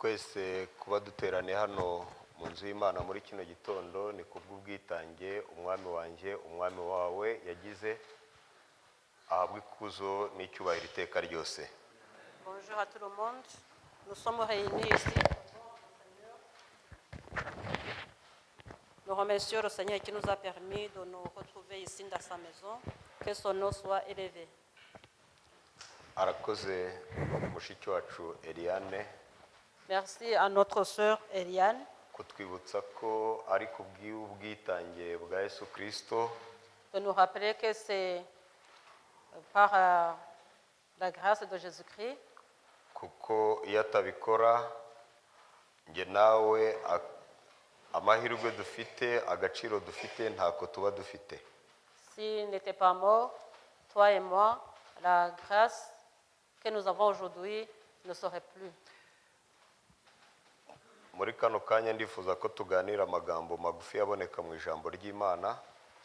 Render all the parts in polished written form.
Twese kuba duteraniye hano mu nzu y'Imana muri kino gitondo ni kubw'ubwitange umwami wanjye, umwami wawe yagize. Ahabwa ikuzo n'icyubahiro iteka ryose. Bonjour à tout le monde. Nous sommes réunis ici. Nous remercions le Seigneur qui nous a permis de nous retrouver ici dans sa maison. Que son nom soit élevé. Arakoze mushiki wacu Eliane Merci à notre sœur Eliane kutwibutsa ko ari kubw'ubwitange bwa Yesu Kirisito de nous rappeler que c'est par la grâce de Jésus-Christ. Kuko iyo atabikora njye nawe amahirwe dufite, agaciro dufite, ntako tuba dufite. S'il n'était pas mort, toi et moi, la grâce que nous avons aujourd'hui ne serait plus. Muri kano kanya ndifuza ko tuganira amagambo magufi aboneka mu ijambo ry'Imana.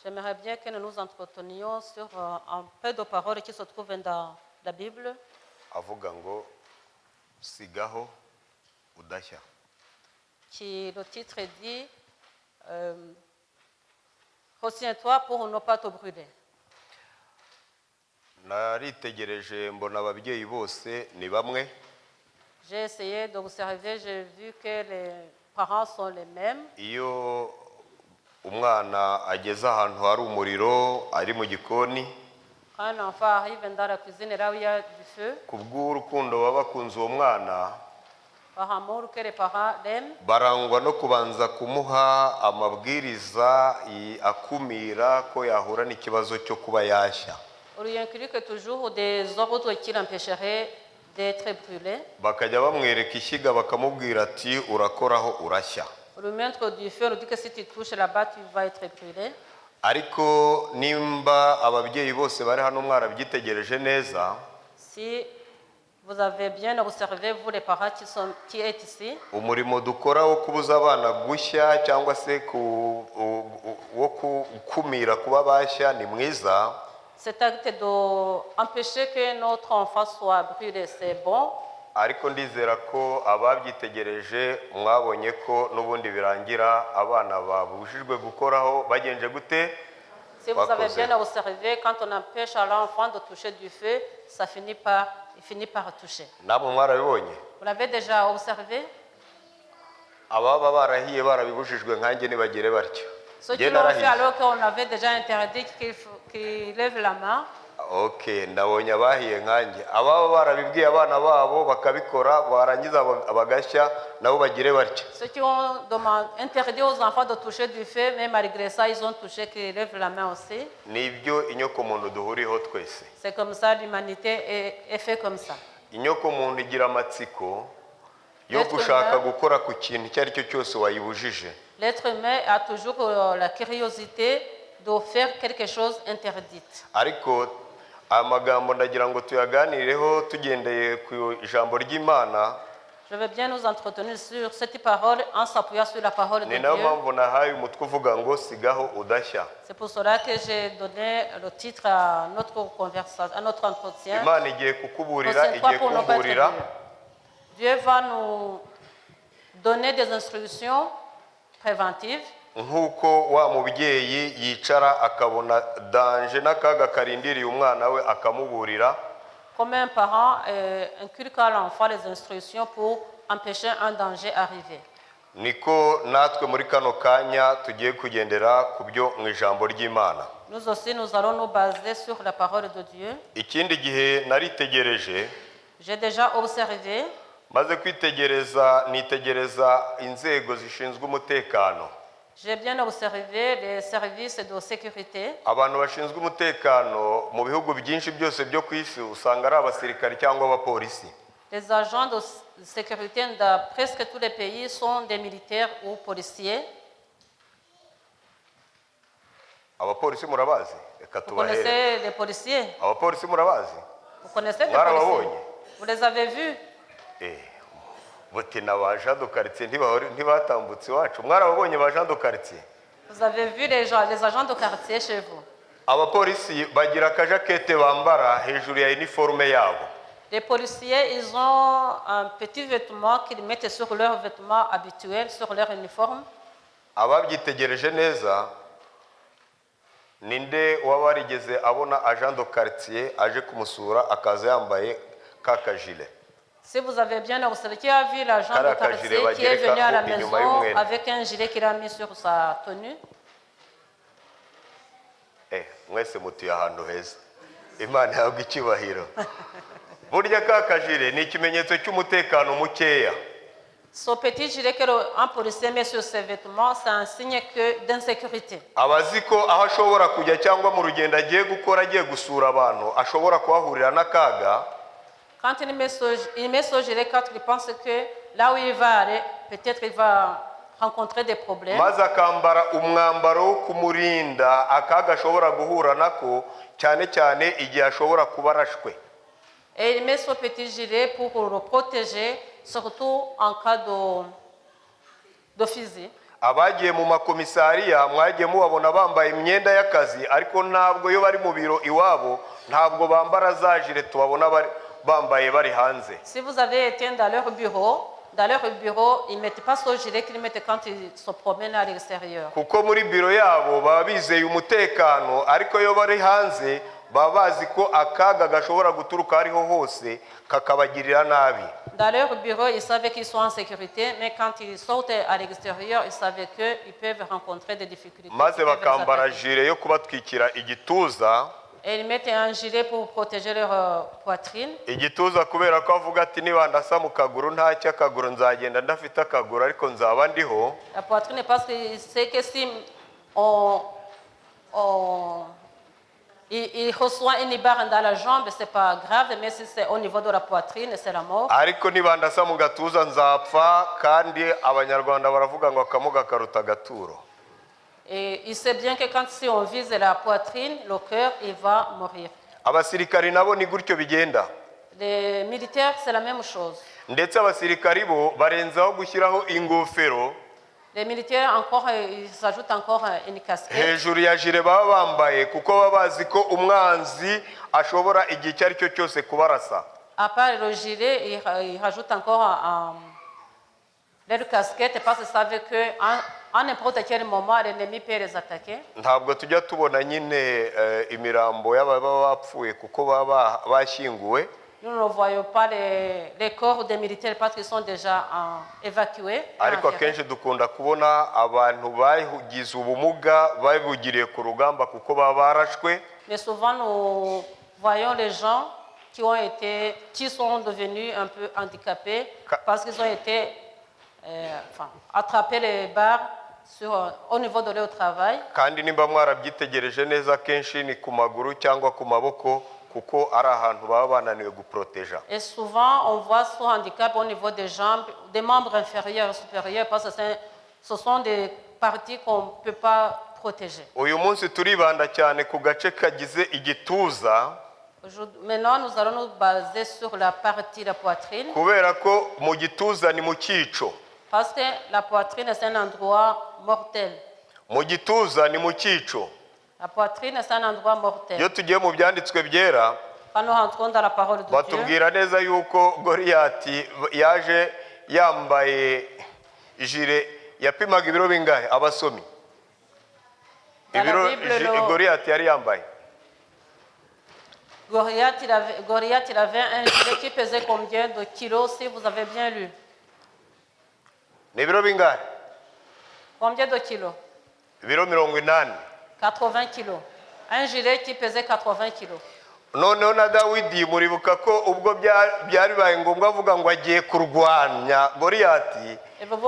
J'aimerais bien que nous nous entretenions sur un peu de paroles qui se trouvent dans la Bible, avuga ngo sigaho udashya. Qui le titre dit Retiens-toi pour ne pas te brûler. Naritegereje mbona ababyeyi bose ni bamwe. J'ai essayé d'observer, j'ai vu que les parents sont les mêmes. Iyo umwana ageze ahantu hari umuriro ari mu gikoni, Quand un enfant arrive dans la cuisine, là où il y a du feu, ku bw'urukundo baba bakunze uwo mwana, par amour que les parents l'aiment, barangwa no kubanza kumuha amabwiriza akumira ko yahura n'ikibazo cyo kuba yashya. On lui inculque toujours des ordres qui l'empêcheraient d'être brûlé. Bakajya bamwereka ishyiga bakamubwira ati urakoraho urashya. On lui montre du feu, on lui dit que si tu touches là-bas, tu vas être brûlé. Ariko nimba ababyeyi bose bari hano mwarabyitegereje neza, Si vous avez bien observé, vous les parents qui êtes ici, umurimo dukora wo kubuza abana gushya cyangwa se wo gukumira kuba bashya ni mwiza. Cet acte d'empêcher que notre enfant soit brûlé, c'est bon. Ariko ndizera ko ababyitegereje mwabonye ko n'ubundi birangira abana babujijwe gukoraho bagenje gute? Si vous avez Bakoze. Bien observé, quand on empêche à l'enfant de toucher du feu, il finit par toucher. Namwe mwarabibonye? Vous l'avez déjà observé? Ababa barahiye barabibujijwe nkanjye ntibagire batyo. Ceux Njye qui l'ont fait narahiye. Alors qu'on avait déjà interdit qu'ils lèvent la main. Ok, ndabonye abahiye nkanjye. Ababa barabibwiye abana babo bakabikora barangiza bagashya nabo bagire batya. Ceux qui ont interdit aux enfants de toucher du feu, mais malgré ça, ils ont touché, qu'ils lèvent la main aussi. Nibyo inyokomuntu duhuriyeho twese. C'est comme ça, l'humanité est fait comme ça. Inyokomuntu igira amatsiko yo L'être gushaka humain- gukora ku kintu icyo ari cyo cyose wayibujije. L'être humain a toujours la curiosité de faire quelque chose interdite. Ariko aya magambo ndagira ngo tuyaganireho tugendeye ku ijambo ry'Imana. Je veux bien nous entretenir sur cette parole en s'appuyant sur la parole de Ni nayo Dieu. Mpamvu nahaye umutwe uvuga ngo sigaho udashya. C'est pour cela que j'ai donné le titre à notre conversation, à notre entretien. Imana igiye kukuburira, Retiens-toi igiye pour ne pas être kumburira. brûlé. Dieu va nous donner des instructions préventives. Nk'uko wa mubyeyi yicara akabona danger n'akaga karindiriye umwana we akamuburira. Comme un parent inculque à l'enfant les instructions pour empêcher un danger arriver. Niko natwe muri kano kanya tugiye kugendera ku byo mu ijambo ry'Imana. Nous aussi, nous allons nous baser sur la parole de Dieu. Ikindi gihe naritegereje. J'ai déjà observé, Maze kwitegereza nitegereza inzego zishinzwe umutekano. J'ai bien observé les services de sécurité. Abantu bashinzwe umutekano mu bihugu byinshi byose byo ku isi usanga ari abasirikari cyangwa abapolisi. Les agents de sécurité dans presque tous les pays sont des militaires ou policiers. Abapolisi murabazi, reka Vous tubahere. Connaissez les policiers? Abapolisi murabazi? Vous connaissez les Mwarababonye? Policiers? Vous les avez vus? Eh, buti na ba agents de quartier ntibatambutse iwacu? Mwarababonye ba agents de quartier? Vous avez vu les gens, les agents de quartier chez vous? Abapolisi bagira akajakete bambara hejuru ya iniforume yabo. Les policiers, ils ont un petit vêtement qu'ils mettent sur leurs vêtements habituels, sur leur uniforme. Ababyitegereje neza, ninde waba warigeze abona agent de quartier aje kumusura akaza yambaye ka ka gilet? Si vous avez bien observé, qui a vu l'agent de Kariya quartier gilet qui est venu à la bagerekaho inyuma maison y'umwenda. Avec un gilet qu'il a mis sur sa tenue? Eh, mwese mutuye ahantu heza, Imana ihabwa icyubahiro. Burya ka ka gilet ni ikimenyetso cy'umutekano mukeya. Ce petit gilet qu'un policier met sur ses vêtements, c'est un signe que d'insécurité. Aba azi ko aho ashobora kujya cyangwa mu rugendo agiye gukora agiye gusura abantu ashobora kuhahurira n'akaga. Quand il met ce gilet, quand il pense que là où il va aller, peut-être il va rencontrer des problèmes. Maze akambara umwambaro wo kumurinda akaga ashobora guhura nako, cyane cyane igihe ashobora kuba arashwe. Et il met ce petit gilet pour le protéger, surtout en cas de fusil. Abagiye mu makomisariya mwagiye mubabona bambaye imyenda y'akazi, ariko ntabwo iyo bari mu biro iwabo ntabwo bambara za gilet tubabona bambaye bari hanze. Si vous avez été dans leur bureau, ils ne mettent pas ce gilet qu'ils mettent quand ils se promènent à l'extérieur. Kuko muri biro yabo baba bizeye umutekano, ariko iyo bari hanze baba bazi ko akaga gashobora guturuka aho ariho hose kakabagirira nabi. Dans leur bureau, ils savent qu'ils sont en sécurité, mais quand ils sortent à l'extérieur, ils savent qu'ils peuvent rencontrer des difficultés Maze qui peuvent les bakambara attaquer. Gilet yo kubatwikira igituza. Et ils mettent un gilet pour protéger leur poitrine. Igituza kubera ko avuga ati nibandasa mu kaguru ntacyo akaguru nzagenda ndafite akaguru ariko nzaba ndiho. La poitrine, parce qu'il sait que si il reçoit une barre dans la jambe, ce n'est pas grave, mais si c'est au niveau de la poitrine, c'est la mort. Ariko nibandasa mu gatuza nzapfa, kandi Abanyarwanda baravuga ngo akamuga karuta agaturo. Et il sait bien que quand si on vise la poitrine, le cœur, il va mourir. Abasirikari nabo ni gutyo bigenda. Les militaires, c'est la même chose. Ndetse abasirikari bo barenzaho gushyiraho ingofero Les militaires, encore, ils s'ajoutent encore une casquette. Hejuru ya gilet baba bambaye, kuko baba bazi ko umwanzi ashobora igihe icyo ari cyo cyose kubarasa. À part le gilet, ils rajoutent encore leur casquette parce qu'ils savent qu'à n'importe quel moment, l'ennemi peut les attaquer. Ntabwo tujya tubona nyine imirambo y'ababa bapfuye kuko baba bashyinguwe. Nous ne voyons pas les corps des militaires parce qu'ils sont déjà évacués, Ariko enterrés. Akenshi dukunda kubona abantu bagize ubumuga babugiriye ku rugamba kuko baba barashwe. Mais souvent, nous voyons les gens qui sont devenus un peu handicapés parce qu'ils ont été, enfin, attrapés les barres au niveau de leur travail. Kandi nimba mwarabyitegereje neza akenshi ni ku maguru cyangwa ku maboko kuko ari ahantu baba bananiwe guporoteja. Et souvent, on voit ce handicap au niveau des jambes, des membres inférieurs et supérieurs, parce que ce sont des parties qu'on ne peut pas protéger. Uyu munsi turibanda cyane ku gace kagize igituza. Maintenant, nous allons nous baser sur la partie, la poitrine, Kubera ko mu gituza ni mu cyico. Parce que la poitrine, c'est un endroit mortel. Mu gituza ni mu cyico. La poitrine, c'est un endroit mortel. Iyo tugiye mu byanditswe byera Quand nous rentrons dans la parole de Dieu, batubwira neza yuko Goriyati yaje yambaye gilet yapimaga ibiro bingahe, abasomi? Dans la Ibiro Bible, Goriyati yari yambaye Goliath, il avait un gilet qui pesait combien de kilos, si vous avez bien lu? Ni ibiro bingahe? Combien de kilos? Ibiro 80. 80 kilos. Un gilet qui pesait 80 kilos. Noneho na Dawidi muribuka ko ubwo byari bibaye ngombwa avuga ngo agiye kurwanya Goriyati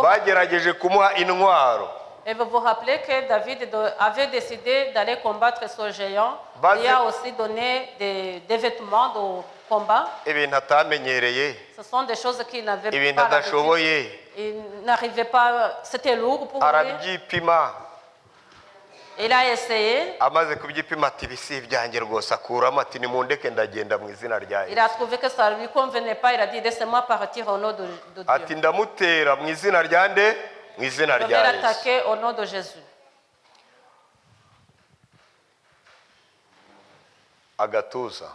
bagerageje kumuha intwaro. Et vous vous rappelez que David avait décidé d'aller combattre ce géant. Il a aussi donné des vêtements de combat. Ibintu atamenyereye Ce sont des choses qu'il n'avait ibintu pas l'habitude. Adashoboye. Il n'arrivait pas, c'était lourd pour lui. Arabyipima. Il a essayé. Amaze kubyipima ati ibi si ibyanjye rwose, akuramo ati nimundeke ndagenda mu izina rya Il Yesu. A trouvé que ça ne lui convenait pas. Il a dit, laissez-moi partir au nom de Dieu. Ati ndamutera mu izina rya nde? Mu izina Je vais rya Yesu. L'attaquer au nom de Jésus. Agatuza.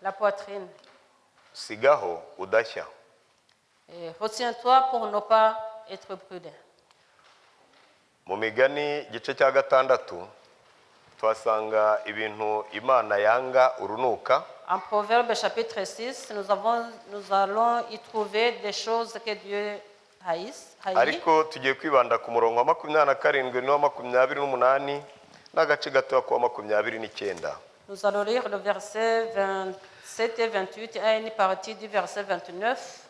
La poitrine. Sigaho udashya. Et retiens-toi pour ne pas être brûlé. Mu Migani igice cya gatandatu tuhasanga ibintu Imana yanga urunuka. En Proverbe chapitre 6, nous allons y trouver des choses que Dieu haït. Ariko tugiye kwibanda ku murongo wa 27 n'uwa 28 n'agace gatoya k'uwa 29. Nous allons lire le verset 27 et 28 et une partie du verset 29.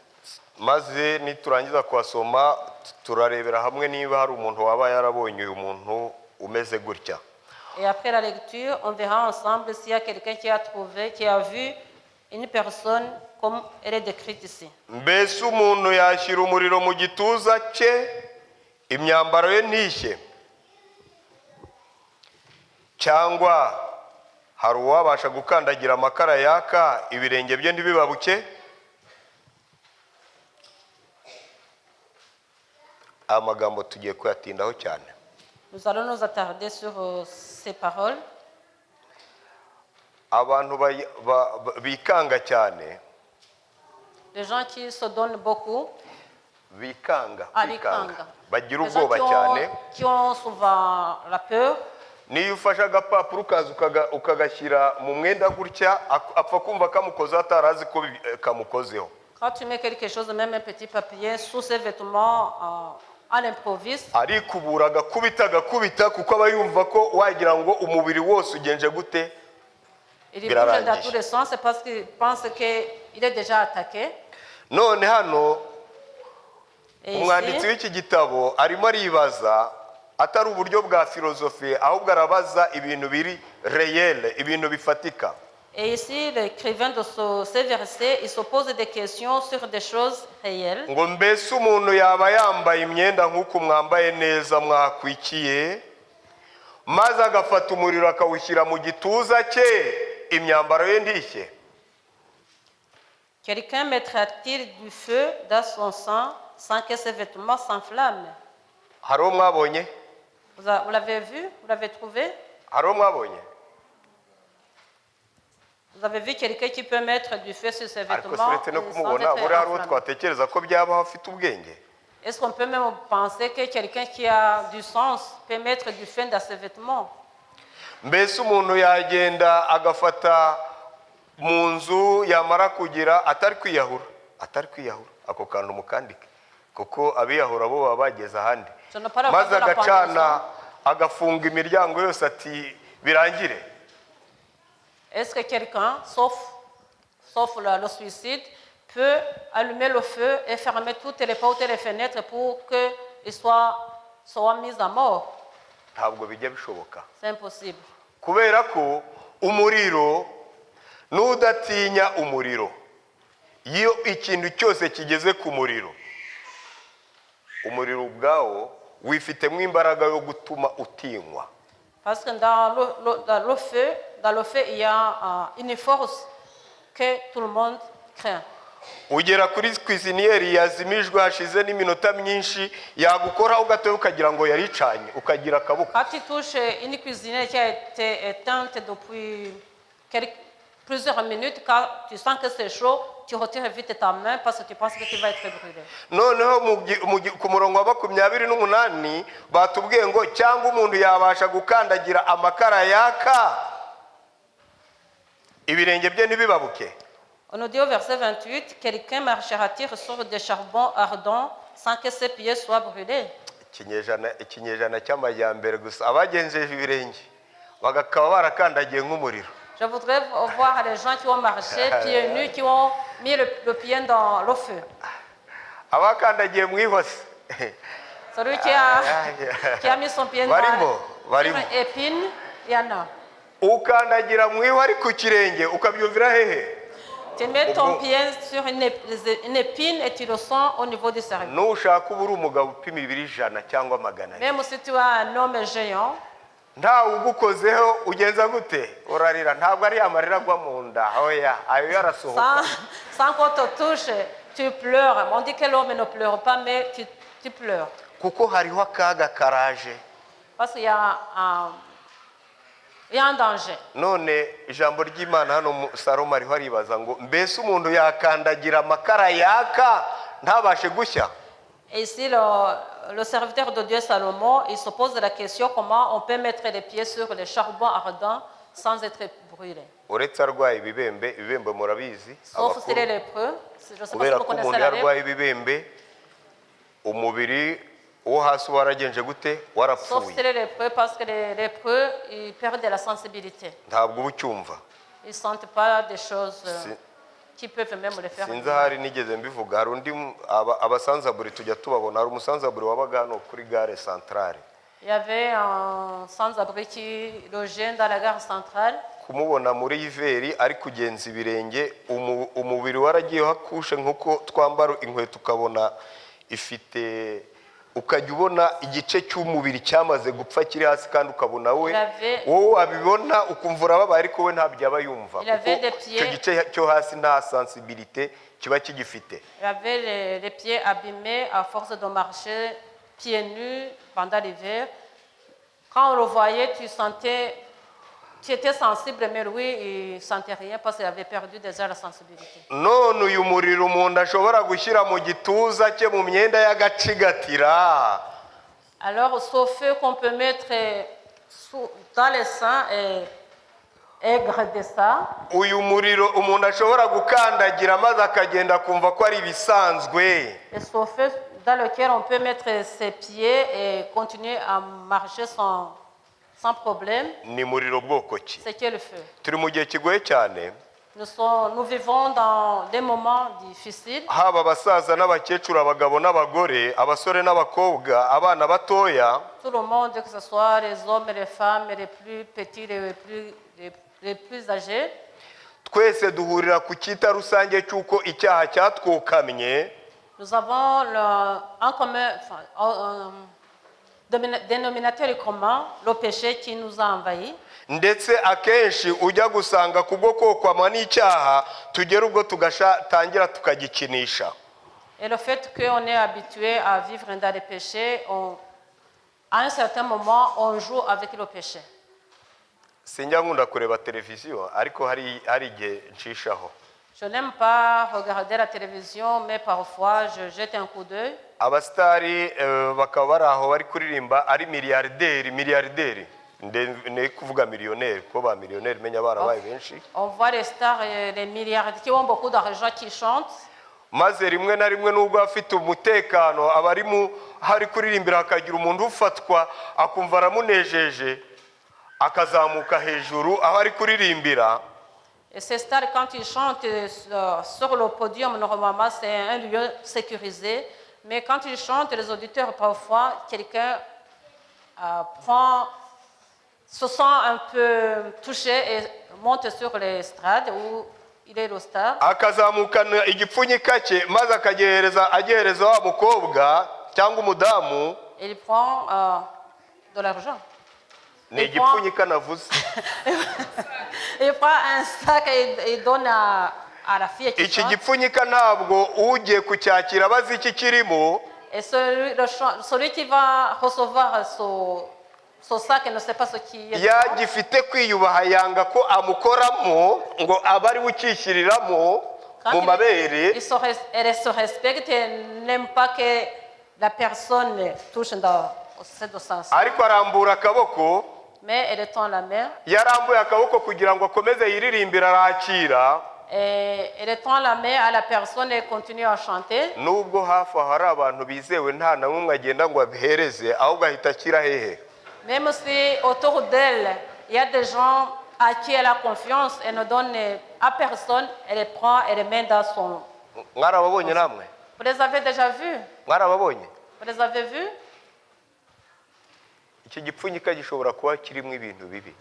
Maze niturangiza kuhasoma turarebera hamwe niba hari umuntu waba yarabonye uyu muntu umeze gutya. Et après la lecture, on verra ensemble s'il y a quelqu'un qui a trouvé, qui a vu une personne comme elle est décrite ici. Mbese umuntu yashyira umuriro mu gituza cye imyambaro ye ntishye cyangwa hari uwabasha gukandagira amakara yaka ibirenge bye ntibibabuke? Aya magambo tugiye kuyatindaho cyane. Nous allons nous attarder sur ces paroles. Abantu bikanga cyane. Les gens qui se donnent beaucoup, Bikanga. Ah, Kwikanga. Bikanga. Bagira Les gens ubwoba cyane. qui ont souvent la peur. Niyo ufashe agapapuro ukaza ukagashyira mu mwenda gutya apfa kumva kamukozeho atarazi ko kamukozeho. Quand tu mets quelque chose, même un petit papier, sous ses vêtements, à l'improviste, Arikubura agakubita agakubita kuko aba yumva ko wagira ngo umubiri wose ugenje gute. Il bouge Birarangiye. Dans tous les sens, c'est parce qu'il pense qu'il est déjà attaqué. None hano Et umwanditsi ici, w'iki gitabo arimo aribaza atari uburyo bwa filozofi ahubwo arabaza ibintu biri réel, ibintu bifatika. Et ici, l'écrivain de ces versets, il se pose des questions sur des choses réelles. Ngo mbese umuntu yaba yambaye imyenda nk'uko mwambaye neza mwakwikiye maze agafata umuriro akawushyira mu gituza cye imyambaro ye ntishye? Quelqu'un mettra-t-il du feu dans son sang sans que ses vêtements s'enflamment? Hari uwo mwabonye? Vous l'avez vu? Vous l'avez trouvé? Hari uwo mwabonye? Vous avez vu quelqu'un qui peut mettre du feu sur ses Ariko vêtements suretse no et sans kumubona être buriya hari uwo enflammé? Twatekereza ko byabaho afite ubwenge? Est-ce qu'on peut même penser que quelqu'un qui a du sens peut mettre du feu dans ses vêtements? Mbese umuntu yagenda agafata mu nzu yamara kugira atari kwiyahura atari kwiyahura ako kantu mukandike kuko abiyahura bo baba bageze ahandi Je ne parle pas maze de la agacana agafunga imiryango yose ati birangire. Est-ce que quelqu'un, sauf le suicide, peut allumer le feu et fermer toutes les portes et les fenêtres pour qu'il soit mis à mort? Ntabwo bijya bishoboka. C'est impossible. Kubera ko umuriro n'udatinya umuriro iyo ikintu cyose kigeze ku muriro umuriro ubwawo wifitemo imbaraga yo gutuma utinywa. Parce que dans le feu, il y a une force que tout le monde craint. Ugera kuri cuisinière yazimijwe hashize n'iminota myinshi yagukoraho gatoya ukagira ngo yaricanye ukagira akaboko. Quand tu touches une cuisinière qui a été éteinte depuis plusieurs minutes, quand tu sens que c'est chaud, tu retires vite ta main parce que tu penses que tu vas être brûlé. Noneho ku murongo wa 28 batubwiye ngo cyangwa umuntu yabasha gukandagira amakara yaka ibirenge bye ntibibabuke? On nous dit au verset 28, quelqu'un marchera-t-il sur des charbons ardents sans que ses pieds soient brûlés? Ikinyejana cy'amajyambere gusa abagenjeje ibirenge bagakaba barakandagiye nk'umuriro. Je voudrais voir les gens qui ont marché pieds nus, qui ont mis le pied dans le feu. Abakandagiye mu ihose. Celui qui a mis son pied dans Barimo, barimo. Sur une épine, il y en a. Ukandagira mu ihwa ari ku kirenge ukabyumvira hehe? Tu mets ton Ubwo- pied sur une épine et tu le sens au niveau du cerveau. Nushaka uba uri umugabo upima ibiro 100 cyangwa 400. Même si tu as un homme géant, Ntawe ugukozeho ugenza gute urarira ntabwo ari amarira agwa mu nda oya ayo yarasohoka. sans qu'on te touche, tu pleures. On dit que l'homme ne pleure pas, mais tu pleures. Kuko hariho akaga karaje. Parce qu'il y a un, Il y a un danger. None ijambo ry'Imana hano mu Salomo ariho aribaza ngo mbese umuntu yakandagira amakara yaka ntabashe gushya? Et ici, le serviteur de Dieu Salomon, il se pose la question comment on peut mettre les pieds sur les charbons ardents sans être brûlé. Uretse arwaye ibibembe, ibibembe murabizi Sauf s'il est abakuru. Lépreux. Je ne sais pas si Kubera vous ko connaissez umuntu la lèpre. yarwaye ibibembe umubiri wo hasi waragenje gute? Sauf Warapfuye. s'il est lépreux, parce que les lépreux, ils perdent la sensibilité. Ntabwo uba ucyumva. Ils ne sentent pas des choses qui peuvent même les faire. Sinzi ahari nigeze mbivuga hari undi aba- abasanzaburi tujya tubabona hari umusanzaburi wabaga hano kuri gare centrale. Il y avait un sans-abri qui logeait dans la gare centrale. Kumubona muri hiver ari kugenza ibirenge umu- umubiri waragiyeho akushe nk'uko twambara inkweto ukabona ifite ukajya ubona igice cy'umubiri cyamaze gupfa kiri hasi kandi ukabona we Il avait- wowe wabibona ukumva urababaye ariko we ntabyo aba yumva Il avait kuko des pieds- icyo gice cyo hasi nta sensibilité kiba kigifite. Il avait les pieds abîmés à force de marcher pieds nus pendant l'hiver. Quand on le voyait, tu sentais, tu étais sensible, mais lui, il ne sentait rien parce qu'il avait perdu déjà la sensibilité. None uyu muriro umuntu ashobora gushyira mu gituza cye mu myenda y'agacigatira Alors, ce feu qu'on peut mettre dans les seins et garder ça, uyu muriro umuntu ashobora gukandagira maze akagenda akumva ko ari ibisanzwe et ce feu dans lequel on peut mettre ses pieds et continuer à marcher sans problème, ni muriro bwoko ki? C'est quel feu? Turi mu gihe kigoye cyane. Nous vivons dans des moments difficiles. Haba abasaza n'abakecuru abagabo n'abagore abasore n'abakobwa abana batoya. Tout le monde, que ce soit les hommes et les femmes, les plus petits, les plus âgés, twese duhurira ku cyita rusange cy'uko icyaha cyatwokamye. Nous avons un commun, enfin, un dénominateur commun, le péché qui nous a envahis. Ndetse akenshi ujya gusanga kubwo kokwama n'icyaha tugera ubwo tugatangira tukagikinisha. Et le fait qu'on est habitué à vivre dans le péché, à un certain moment, on joue avec le péché. Sinjya nkunda kureba televiziyo ariko hari hari igihe ncishaho. Je n'aime pas regarder la télévision, mais parfois je jette un coup d'œil. Abasitari eh, bakaba bari aho bari kuririmba ari miliyarideri miliyarideri Nde- ne kuvuga miliyoneri kuko ba miliyoneri menya barabaye benshi. On voit les stars et les milliardaires qui ont beaucoup d'argent qui chantent. Maze rimwe na rimwe nubwo afite umutekano aba ari mu hari kuririmbira hakagira umuntu ufatwa akumva aramunejeje akazamuka hejuru aho ari kuririmbira. Et ces stars, quand ils chantent sur le podium, normalement, c'est un lieu sécurisé. Mais quand ils chantent, les auditeurs, parfois, quelqu'un se sent un peu touché et monte sur l'estrade où il est le star. Akazamukana igipfunyika cye maze akagihereza agihereza wa mukobwa cyangwa umudamu. Et il prend de l'argent. Ni igipfunyika navuze. Il prend un sac et il donne à la fille qui Iki chante. Gipfunyika ntabwo ugiye kucyakira abazi iki kirimo. Et celui qui va recevoir ce sac ne sait pas ce qui est dedans. Yagifite kwiyubaha yanga ko amukoramo ngo abe ari we ukishyiriramo Quand mu mabere. Elle se respecte et n'aime pas que la personne touche dans cette sens. Ariko arambura akaboko. Mais elle tend la main. Yarambuye akaboko kugira ngo akomeze yiririmbire arakira. Et elle tend la main à la personne et continue à chanter. Nubwo hafi aho hari abantu bizewe nta na n'umwe agenda ngo abihereze ahubwo ahita ashyira hehe? Même si autour d'elle, il y a des gens à qui elle a confiance, elle ne donne à personne, elle les prend et les met dans son. Mwarababonye namwe? Vous les avez déjà vus? Mwarababonye? Vous les avez vus? Iki gipfunyika gishobora kuba kirimo ibintu bibi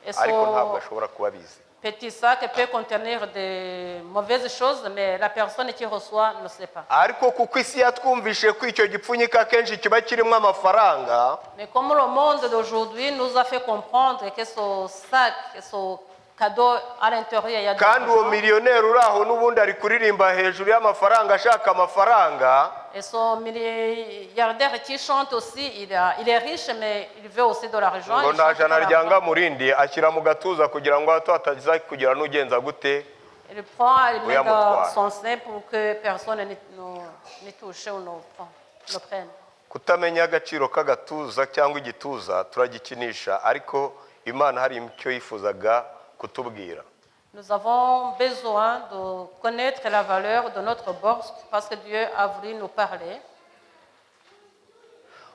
Et ariko ntabwo ce ashobora kuba abizi. Petit sac peut contenir des mauvaises choses, mais la personne qui reçoit ne sait pas. Ariko kuko isi yatwumvishe ko icyo gipfunyika akenshi kiba kirimo amafaranga Mais comme le monde d'aujourd'hui nous a fait comprendre que ce sac, ce cadeaux à l'intérieur, il y a de Kandi uwo l'argent. Miliyoneri uri aho n'ubundi ari kuririmba hejuru y'amafaranga ashaka amafaranga. Et son milliardaire qui chante aussi, il est riche, mais il veut aussi de l'argent. Ngo Il nta chante jana pour l'argent. ryanga mu rindi ashyira mu gatuza kugira ngo hato hataza kugira n'ugenza gute Il prend, il met dans uyamutwara. Son sein pour que personne ne touche ou ne prenne. Kutamenya agaciro k'agatuza cyangwa igituza turagikinisha ariko Imana hari icyo yifuzaga kutubwira. Nous avons besoin de connaître la valeur de notre bourse parce que Dieu a voulu nous parler.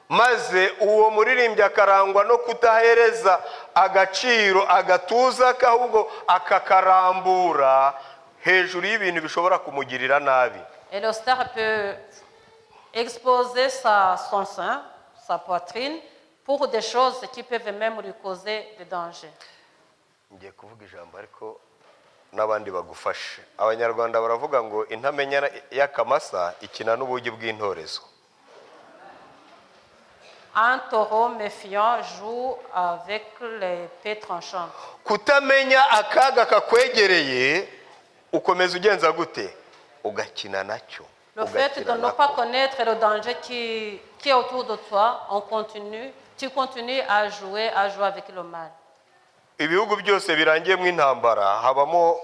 Maze uwo muririmbyi akarangwa no kudahereza agaciro agatuza ke ahubwo akakarambura hejuru y'ibintu bishobora kumugirira nabi. Et le star peut exposer son sein, sa poitrine, pour des choses qui peuvent même lui causer des dangers. Ngiye kuvuga ijambo ariko n'abandi bagufashe. Abanyarwanda baravuga ngo intamenya y'akamasa ikina n'ubugi bw'intorezo. Un taureau méfiant joue avec l'épée tranchante. Kutamenya akaga kakwegereye ukomeza ugenza gute ugakina nacyo. Le fait de ugakina ne pas nako. Connaître le danger qui est autour de toi, tu continues à jouer avec le mal. Ibihugu byose birangiyemo intambara habamo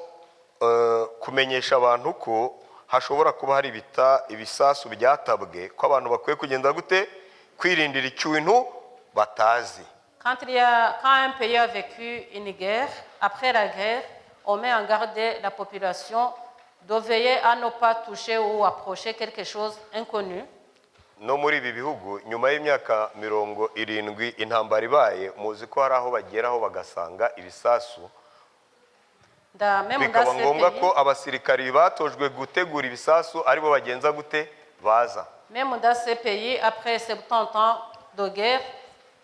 eh, kumenyesha abantu ko hashobora kuba hari ibita ibisasu byatabwe ko abantu bakwiye kugenda gute kwirindira ikintu batazi. Quand un pays a vécu une guerre, après la guerre, on met en garde la population de veiller à ne pas toucher ou approcher quelque chose inconnu. No muri ibi bihugu nyuma y'imyaka mirongo irindwi intambara ibaye muzi ko hari aho bageraho bagasanga ibisasu. Même dans Bikaba ces ngombwa pays, ko abasirikari batojwe gutegura ibisasu aribo bagenza gute baza. Même dans ces pays, après 70 ans de guerre,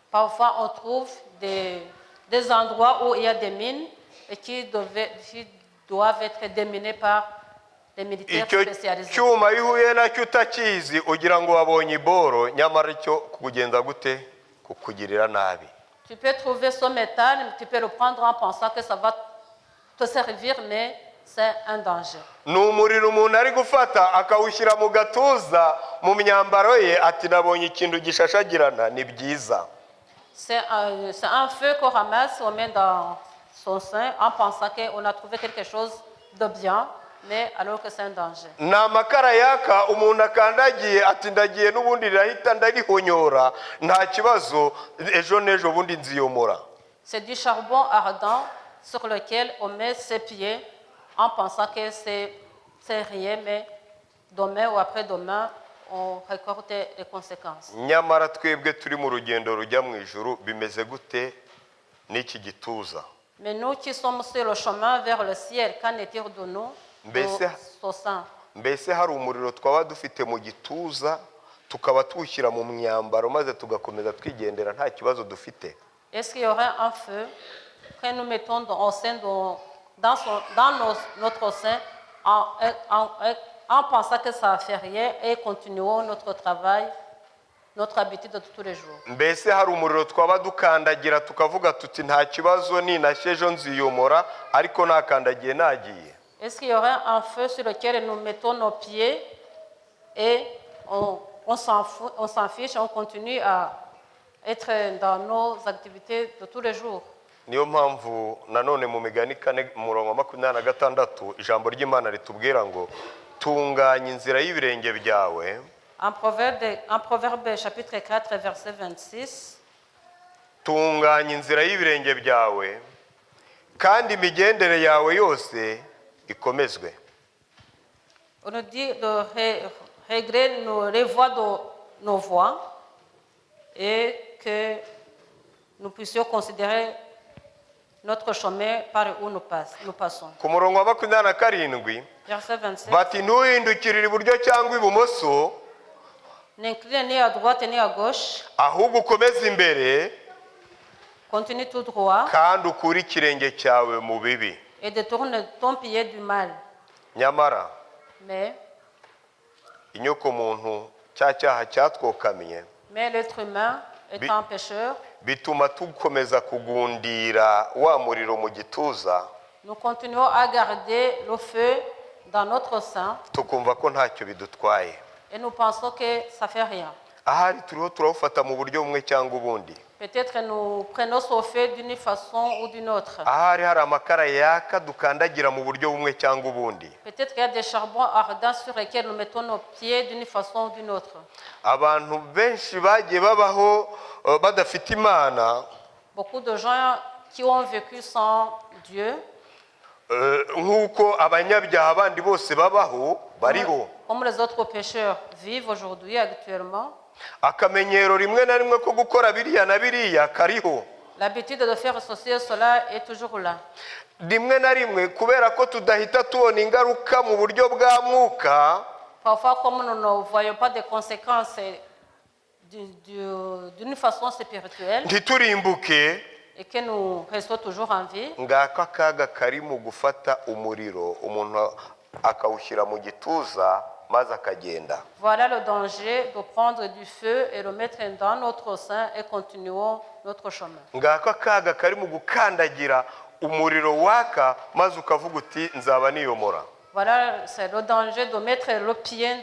parfois on trouve des endroits où il y a des mines et qui doivent être déminées par des militaires Icyo spécialisés. Cyuma iyo uhuye nacyo utakizi ugira ngo wabonye iboro nyamara icyo kugenza gute kukugirira nabi. Tu peux trouver ce métal, tu peux le prendre en pensant que ça va te servir, mais c'est un danger. Ni umuriro umuntu ari gufata akawushyira mu gatuza mu myambaro ye ati nabonye ikintu gishashagirana ni byiza. C'est un feu qu'on ramasse, on met dans son sein en pensant qu'on a trouvé quelque chose de bien, mais alors que c'est un danger. Ni amakara yaka umuntu akandagiye ati ndagiye n'ubundi rirahita ndarihonyora nta kibazo ejo n'ejo bundi nziyomora. C'est du charbon ardent sur lequel on met ses pieds en pensant que c'est rien, mais demain ou après-demain, on récolte les conséquences. Nyamara twebwe turi mu rugendo rujya mu ijuru bimeze gute n'iki gituza? Mais nous qui sommes sur le chemin vers le ciel, qu'en est-il de nous, de Mbese ce sein? Mbese hari umuriro twaba dufite mu gituza tukaba tuwushyira mu myambaro maze tugakomeza twigendera nta kibazo dufite? Est-ce qu'il y aurait un feu que nous mettons au sein de- dans, son- dans nos- notre sein en pensant que ça ne fait rien et continuons notre travail, notre habitude de tous les jours? Mbese hari umuriro twaba dukandagira tukavuga tuti nta kibazo ninashye ejo nziyomora ariko nakandagiye nagiye? Est-ce qu'il y aurait un feu sur lequel nous mettons nos pieds et on s'en fout- on s'en fiche, on continue à être dans nos activités de tous les jours? Niyo mpamvu nanone mu Migani kane umurongo wa makumyabiri na gatandatu ijambo ry'Imana ritubwira ngo tunganya inzira y'ibirenge byawe. En Proverbe chapitre 4, verset 26, Tunganya inzira y'ibirenge byawe kandi imigendere yawe yose ikomezwe. On nous dit de régler les voies de nos voies et que nous puissions considérer notre chemin par où nous passons. Ku murongo wa makumyabiri na karindwi Verset 27. Bati ntuhindukirire iburyo cyangwa ibumoso. N'incline ni à droite ni à gauche, Ahubwo ukomeze imbere continue tout droit kandi ukure ikirenge cyawe mu bibi. Et détourne ton pied du mal. Nyamara Mais, inyoko muntu cya cyaha cyatwokamye mais l'être humain étant pécheur, bituma dukomeza kugundira wa muriro mu gituza. Nous continuons à garder le feu dans notre sein Tukumva ko ntacyo bidutwaye. Et nous pensons que ça fait rien. Ahari turiho turawufata mu buryo bumwe cyangwa ubundi. Peut-être nous prenons ce feu d'une façon ou d'une autre. Ahari hari amakara yaka dukandagira mu buryo bumwe cyangwa ubundi. Peut-être qu'il y a des charbons ardents sur lesquels nous mettons nos pieds d'une façon ou d'une autre. Abantu benshi bagiye babaho eh, badafite Imana, Beaucoup de gens qui ont vécu sans Dieu, eh, nk'uko abanyabyaha bandi bose babaho bariho, comme les autres pécheurs vivent aujourd'hui actuellement, akamenyero rimwe na rimwe ko gukora biriya na biriya kariho. L'habitude de faire ceci et cela est toujours là. Rimwe na rimwe kubera ko tudahita tubona ingaruka mu buryo bwa mwuka, Parfois, comme nous ne voyons pas des conséquences d'une façon spirituelle ntiturimbuke, et que nous restons toujours en vie, ngako akaga kari mu gufata umuriro umuntu akawushyira mu gituza maze akagenda. Voilà le danger de prendre du feu et le mettre dans notre sein et continuons notre chemin. Ngako akaga kari mu gukandagira umuriro waka maze ukavuga uti nzaba niyomora. Voilà, c'est le danger de mettre le pied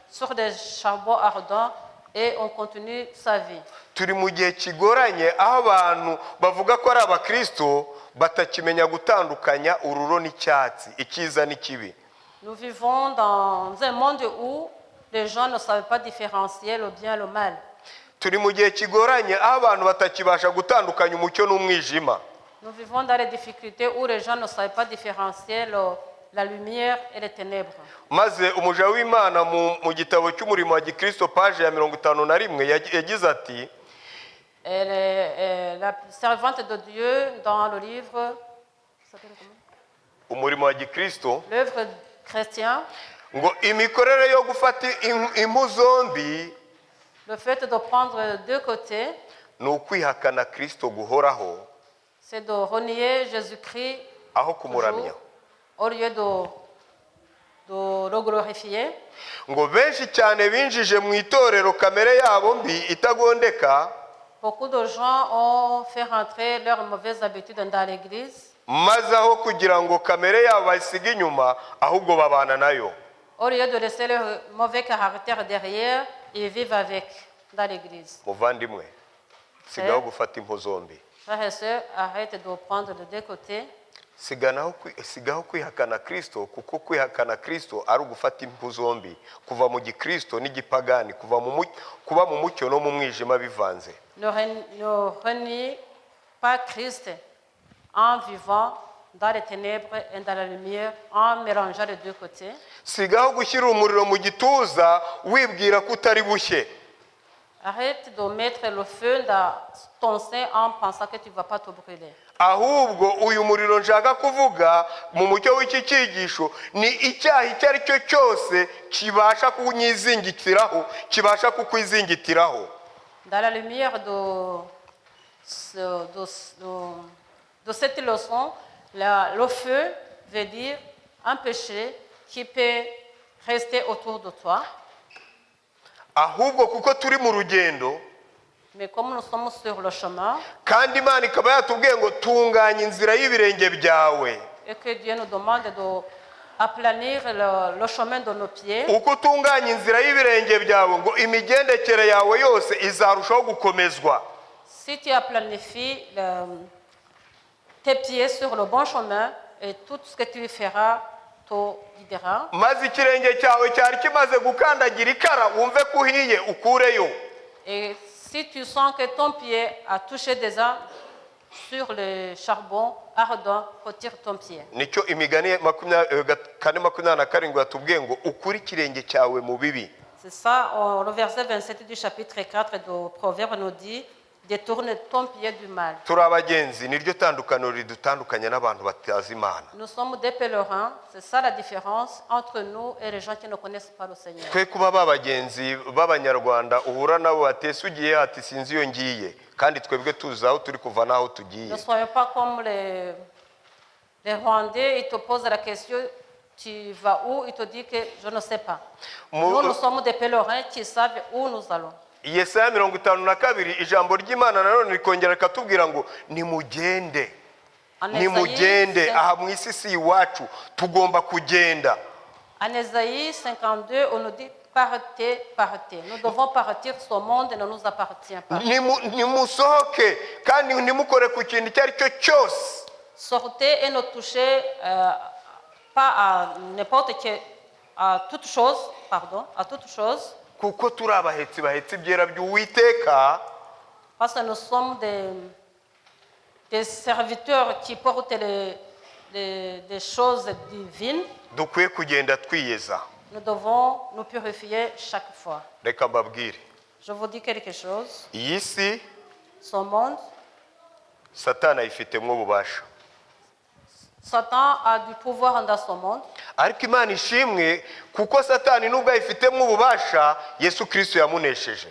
sur des charbons ardents et on continue sa vie. Turi mu gihe kigoranye aho abantu bavuga ko ari abakristo batakimenya gutandukanya ururo n'icyatsi, icyiza n'ikibi. Nous vivons dans un monde où les gens ne savent pas différencier le bien et le mal. Turi mu gihe kigoranye aho abantu batakibasha gutandukanya umucyo n'umwijima. Nous vivons dans les difficultés où les gens ne savent pas différencier la lumière et les ténèbres. Maze umuja w'Imana mu, mu gitabo cy'umurimo wa gikristo paje ya 51 yagize ati: Et la servante de Dieu dans le livre, ça s'appelle comment? Umurimo wa gikristo, L'œuvre chrétienne, ngo imikorere yo gufata impu zombi le fait de prendre deux côtés, ni ukwihakana Kristo guhoraho c'est de renier Jésus-Christ aho kumuramya. Toujours, au lieu de le glorifier. Ngo benshi cyane binjije mu itorero kamere yabo mbi itagondeka, Beaucoup de gens ont fait rentrer leurs mauvaises habitudes dans l'église. Maze aho kugira ngo kamere yabo bayisige inyuma ahubwo babana nayo. Au lieu de laisser leur mauvais caractère derrière, ils vivent avec dans l'église. Muvandimwe, sigaho gufata impu zombi. Frères et sœurs, arrête de prendre de deux côtés. Sigaho kwihakana Kristo kuko kwihakana Kristo ari ugufata impu zombi, kuva mu gikristo n'igipagani, kuva mu kuba mu mucyo no mu mwijima bivanze. Ne renie pas Christ en vivant dans les ténèbres et dans la lumière, en mélangeant les deux côtés. Sigaho gushyira umuriro mu gituza wibwira ko utari bushye. Arrête de mettre le feu dans ton sein en pensant que tu ne vas pas te brûler. Ahubwo uyu muriro nshaka kuvuga mu mucyo w'iki cyigisho ni icyaha icyo ari cyo cyose kibasha kunyizingitiraho, kibasha kukwizingitiraho. Dans la lumière de cette leçon, le feu veut dire un péché qui peut rester autour de toi. Ahubwo kuko turi mu rugendo, Mais comme nous sommes sur le chemin kandi Imana ikaba yatubwiye ngo tunganya inzira y'ibirenge byawe, et que Dieu nous demande de aplanir le chemin de nos pieds, uko utunganya inzira y'ibirenge byawe ngo imigendekere yawe yose izarushaho gukomezwa. Si tu as planifié tes pieds sur le bon chemin, et tout ce que tu feras te guidera. Maze ikirenge cyawe cyari kimaze gukandagira ikara wumve ko uhiye ukureyo. Et si tu sens que ton pied a touché déjà sur le charbon ardent, retire ton pied. Nicyo Imigani 4:27 yatubwiye ngo ukure ikirenge cyawe mu bibi. C'est ça, le verset 27 du chapitre 4 de Proverbe nous dit: détourne ton pied du mal. Turi abagenzi niryo tandukaniro ridutandukanya n'abantu batazi Imana. Nous sommes des pèlerins, c'est ça la différence entre nous et les gens qui ne connaissent pas le Seigneur. Twe kuba ba bagenzi b'abanyarwanda uhura nabo batese ugiye ati sinzi iyo ngiye kandi twebwe tuzi aho turi kuva n'aho tugiye. Ne soyons pas comme les Rwandais, ils te posent la question: tu vas où? Ils te disent que je ne sais pas. Nous, nous sommes des pèlerins qui savent où nous allons. Yesaya 52 ijambo ry'Imana nanone rikongera rikatubwira ngo nimugende. En Ésaïe, Nimugende aha mu isi si iwacu tugomba kugenda. En Ésaïe 52, on nous dit: partez, partez. Nous devons partir, ce monde ne nous appartient pas. Nimusohoke kandi ntimukore ku kintu icyo ari cyo cyose. Sortez et ne touchez pas à n'importe quel, à toute chose, pardon, à toute chose, Kuko turi abahetsi bahetse ibyera by'Uwiteka. Parce que nous sommes des serviteurs qui portent des choses divines. Dukwiye kugenda twiyeza. Nous devons nous purifier chaque fois. Reka mbabwire. Je vous dis quelque chose. Iyi si Ce monde, Satani ayifitemo ububasha. Satan a du pouvoir dans ce monde. Ariko Imana ishimwe kuko Satani nubwo ayifitemo ububasha Yesu Kirisito yamunesheje.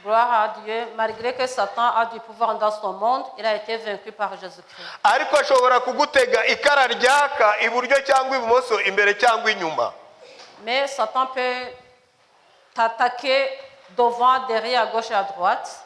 Gloire à Dieu, malgré que Satan a du pouvoir dans son monde, il a été vaincu par Jésus-Christ. Ariko ashobora kugutega ikara ryaka iburyo cyangwa ibumoso imbere cyangwa inyuma. Mais Satan peut t'attaquer devant, derrière, à gauche et à droite.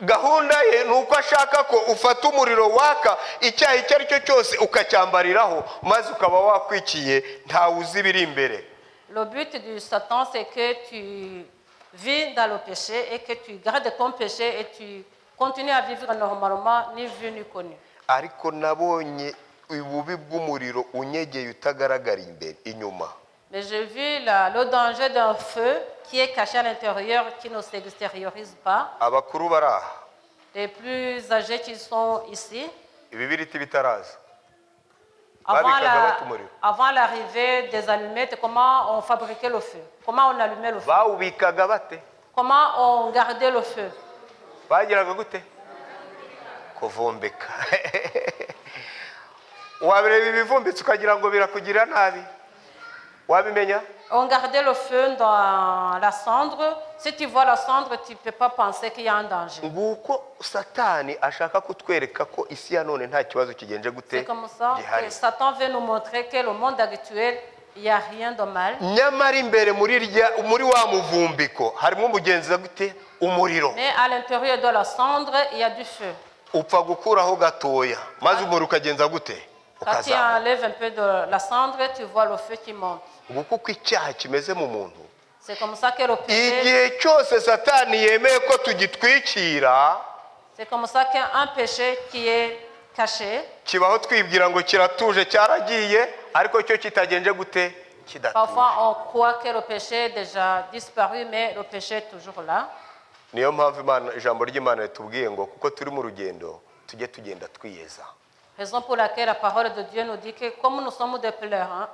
Gahunda ye ni uko ashaka ko ufata umuriro waka icyaha icyo ari cyo cyose ukacyambariraho maze ukaba wakwikiye ntawe uzi ibiri imbere. Le but du Satan, c'est que tu vis dans le péché et que tu gardes ton péché et tu continues à vivre normalement, ni vu ni connu. Ariko nabonye ububi bw'umuriro unyegeye utagaragara imbere inyuma. Mais j'ai vu le danger d'un feu qui est caché à l'intérieur, qui ne s'extériorise pas. Abakuru bari aha. Les plus âgés qui sont ici, Ibibiriti bitaraza avant babikaga bate umuriro? Avant l'arrivée des allumettes, comment on fabriquait le feu? Comment on allumait le feu? Bawubikaga bate? Comment on gardait le feu? Bagiraga gute kuvumbika wabireba ibivumbitse ukagira ngo birakugirira nabi wabimenya. On gardait le feu dans la cendre. Si tu vois la cendre, tu ne peux pas penser qu'il y a un danger. Nguko Satani ashaka kutwereka ko isi ya none nta kibazo kigenje gute C'est comme ça gihari. Que Satan veut nous montrer que le monde actuel, il n'y a rien de mal. Nyamara imbere muri rya muri wa muvumbiko harimo umugenzi gute umuriro. Mais à l'intérieur de la cendre, il y a du feu. Upfa gukuraho gatoya maze umuriro ukagenza gute Quand tu ukazamuka. Enlèves un peu de la cendre, tu vois le feu qui monte. Nguko uko icyaha kimeze mu muntu. C'est comme ça que le péché, Igihe cyose Satani yemeye ko tugitwikira c'est comme ça qu'un péché qui est caché, kibaho twibwira ngo kiratuje cyaragiye ariko cyo kitagenje gute kidatuje. Parfois on croit que le péché est déjà disparu, mais le péché est toujours là. Niyo mpamvu Imana ijambo ry'Imana ritubwiye ngo kuko turi mu rugendo tujye tugenda twiyeza. Raison pour laquelle la parole de Dieu nous dit que comme nous sommes des pèlerins,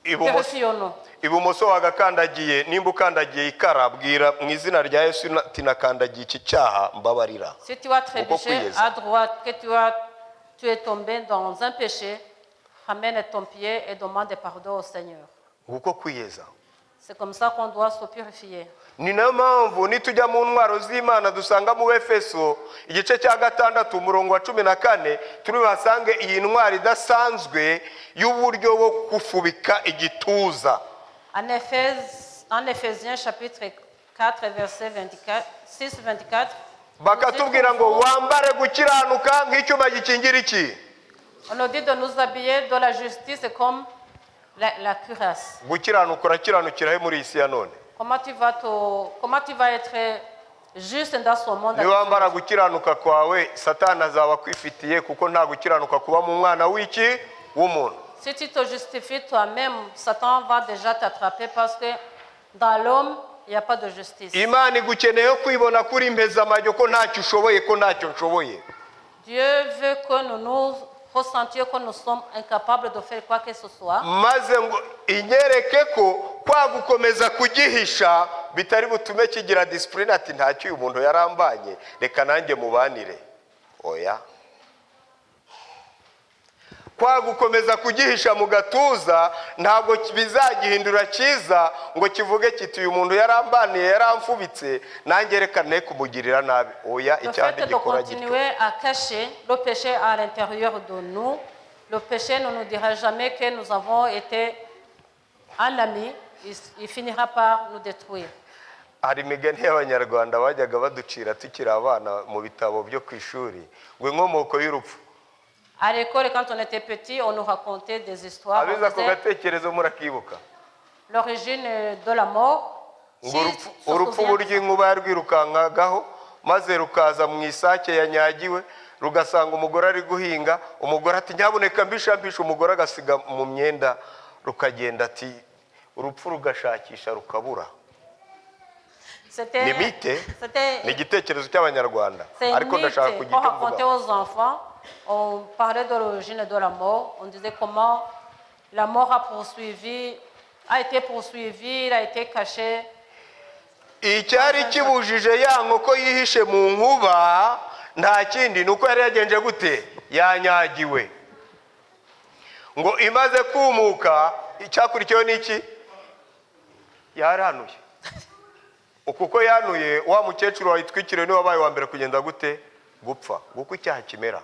Ibumoso purifions-nous. Ibumoso wagakandagiye nimba ukandagiye ikara bwira mu izina rya Yesu ati nakandagiye iki cyaha mbabarira. Si tu as trébuché kwiyeza. À droite, que tu es tombé dans un péché, ramène ton pied et demande pardon au Seigneur. Nguko kwiyeza. C'est comme ça qu'on doit se purifier. Ni nayo mpamvu nitujya mu ntwaro z'Imana dusanga mu Efeso igice cya gatandatu umurongo wa cumi na kane turi buhasange iyi ntwaro idasanzwe y'uburyo bwo gufubika igituza. En Éphésiens chapitre 4, verset 24, 6, 24, Bakatubwira ngo wambare gukiranuka nk'icyuma gikingira iki. On nous dit de nous habiller de la justice comme la cuirasse. Gukiranuka urakiranukira he muri iyi si ya none? Comment tu vas être juste dans ce monde? Niba wambara gukiranuka kwawe Satani azaba akwifitiye kuko nta gukiranuka kuba mu mwana w'iki w'umuntu. Si tu te justifies toi-même, Satan va déjà t'attraper parce que dans l'homme, il n'y a pas de justice. Imana igukeneye kwibona kuri impezamajyo ko ntacyo ushoboye ko ntacyo nshoboye. Dieu veut que nous nous ressentions que nous sommes incapables de faire quoi que ce soit. Maze ngo inyereke ko kwa gukomeza kugihisha bitari butume kigira discipline ati ntacyo uyu muntu yarambanye reka nanjye mubanire oya kwa gukomeza kugihisha mu gatuza ntabwo bizagihindura cyiza ngo kivuge kiti uyu muntu yarambaniye yaramfubitse nanjye reka ne kumugirira nabi oya. Le Icyaha fait de ntigikora gityo. Continuer à cacher le péché à l'intérieur de nous, le péché ne nous dira jamais que nous avons été un ami, il finira par nous détruire. Hari imigani y'Abanyarwanda bajyaga baducira tukiri abana mu bitabo byo ku ishuri, ngo inkomoko y'urupfu. À l'école, quand on était petit, on nous racontait des histoires. On Abize ako disait gatekerezo murakibuka? L'origine de la mort. Ngo Si urupfu se urupfu souvient. Buryo inkuba yarwirukankagaho maze rukaza mu isake yanyagiwe, rugasanga umugore ari guhinga. Umugore ati: "Nyabuneka mbisha mbisha." Umugore agasiga mu myenda, rukagenda, ati urupfu rugashakisha rukabura. C'était Ni mythe, c'était ni igitekerezo cy'Abanyarwanda, c'est une ariko ndashaka mythe kugira qu'on icyo racontait mvuga. Aux enfants. On parlait de l'origine de la mort. On disait comment la mort a été poursuivie, il a été caché. Icyari kibujije ya nkoko yihishe mu nkuba nta kindi, ni uko yari yagenje gute? Yanyagiwe. Ngo imaze kumuka, icyakurikiyeho ni iki? Yaranuye. Kuko yanuye, wa mukecuru wayitwikiriwe niwe wabaye wa mbere kugenda gute? Gupfa. Nguko icyaha kimera.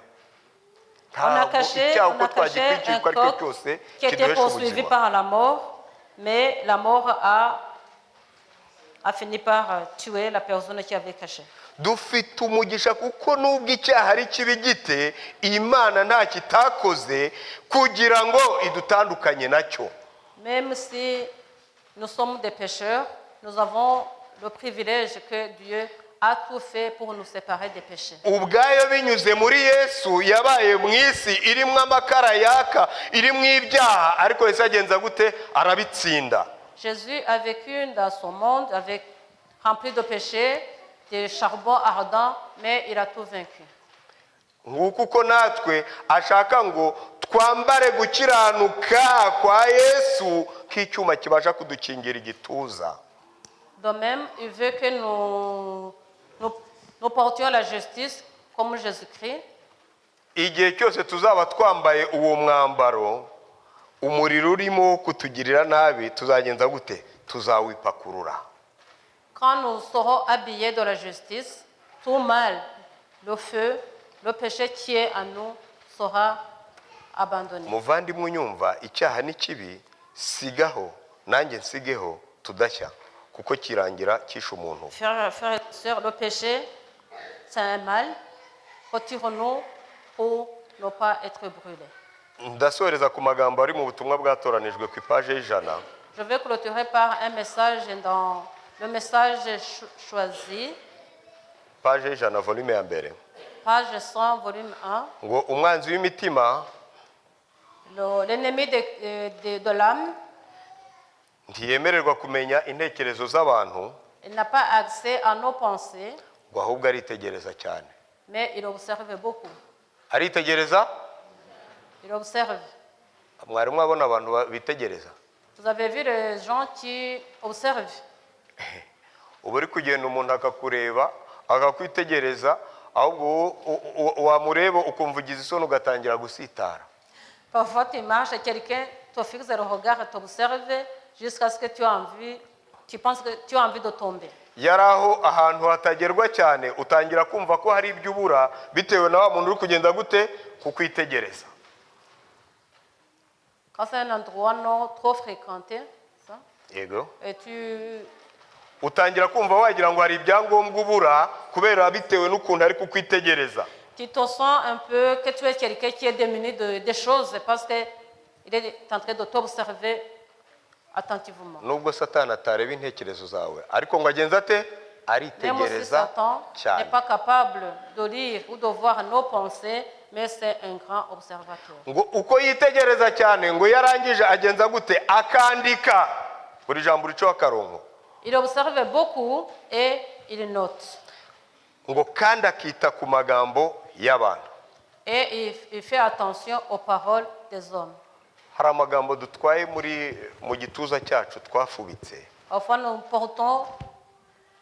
Ntabwo icyaha On uko a caché twagitwikira un uko ari cyo coq cyose qui était kiduhesha poursuivi ubuzima. Par la mort, mais la mort a fini par tuer la personne qui avait caché. Dufite umugisha kuko nubwo icyaha ari kibi gite, Imana nta kitakoze kugira ngo idutandukanye nacyo. Même si nous sommes des pécheurs, nous avons le privilège que Dieu a tout fait pour nous séparer des péchés. Ubwayo binyuze muri Yesu yabaye mu isi irimo amakara yaka, irimo ibyaha, ariko Yesu agenza gute? Arabitsinda. Jésus a vécu dans son monde avec, rempli de péchés, des charbons ardents, mais il a tout vaincu. Nguko uko natwe ashaka ngo twambare gukiranuka kwa Yesu nk'icyuma kibasha kudukingira igituza. De même, il veut que nous portions la justice comme Jésus-Christ. Igihe cyose tuzaba twambaye uwo mwambaro, umuriro urimo kutugirira nabi tuzagenza gute? Tuzawipakurura. Quand nous serons habillés de la justice, tout mal, le feu, le péché qui est en nous sera abandonné. Muvandimwe unyumva, icyaha ni kibi. Sigaho nanjye nsigeho tudashya, kuko kirangira kishe umuntu. Frères, frères et sœurs, le péché, c'est un mal. Retirons-nous pour ne pas être brûlés. Ndasoreza ku magambo ari mu butumwa bwatoranijwe ku ipaje y'ijana. Je vais clôturer par un message dans le message choisi, Paje y'ijana, volume ya mbere. Page 100, volume 1. Ngo umwanzi w'imitima L'ennemi de l'âme, ntiyemererwa kumenya intekerezo z'abantu, il n'a pas accès à nos pensées, ngo ahubwo aritegereza cyane. Mais il observe beaucoup. Aritegereza. Il observe. Mwari mwabona abantu bitegereza? Vous avez vu les gens qui observent? Uba uri kugenda, umuntu akakureba, akakwitegereza, ahubwo wowe wamureba ukumva ugize isoni, ugatangira gusitara. Parfois, tu marches et quelqu'un te fixe le regard et t'observe jusqu'à ce que tu aies envie, tu penses que tu as envie de tomber. Yari aho ahantu hatagerwa cyane, utangira kumva ko hari ibyo ubura bitewe na wa muntu uri kugenda gute? Kukwitegereza. Quand c'est un endroit non trop fréquenté, ça, Yego. Et tu, Utangira kumva wagira ngo hari ibyangombwa ubura kubera bitewe n'ukuntu ari kukwitegereza. Tu te sens un peu que tu es quelqu'un qui est démuni des choses parce qu'il est en train de t'observer attentivement. Nubwo Satani atareba intekerezo zawe, ariko ngo agenze ate? Même si Aritegereza Satan cyane. N'est pas capable de lire ou de voir nos pensées, mais c'est un grand observateur. Ngo uko yitegereza cyane, ngo iyo arangije agenza gute? Akandika buri jambo uricaho akarongo. Il observe beaucoup et il note. Ngo kandi akita ku magambo y'abantu. Et il fait attention aux paroles des hommes. Hari amagambo dutwaye muri mu gituza cyacu twafubitse. Parfois, nous portons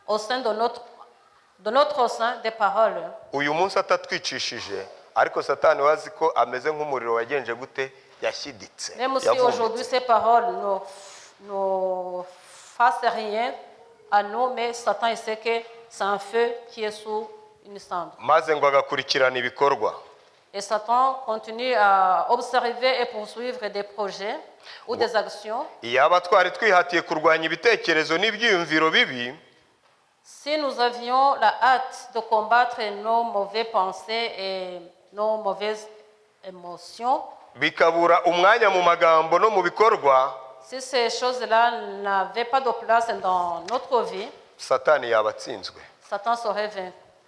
au sein de notre sein des paroles. Uyu munsi atatwicishije, ariko Satani wazi ko ameze nk'umuriro wagenje gute? Yashyiditse, Même si yavumbitse. Aujourd'hui ces paroles ne fassent rien à nous, mais Satan, il sait que c'est un feu qui est sous une cendre. Maze ngo agakurikirana ibikorwa. Et Satan continue à observer et poursuivre des projets ou des actions. Iyaba twari twihatiye kurwanya ibitekerezo n'ibyiyumviro bibi, Si nous avions la hâte de combattre nos mauvaises pensées et nos mauvaises émotions, bikabura umwanya mu magambo no mu bikorwa, si ces choses-là n'avaient pas de place dans notre vie, Satani yaba atsinzwe. Satan serait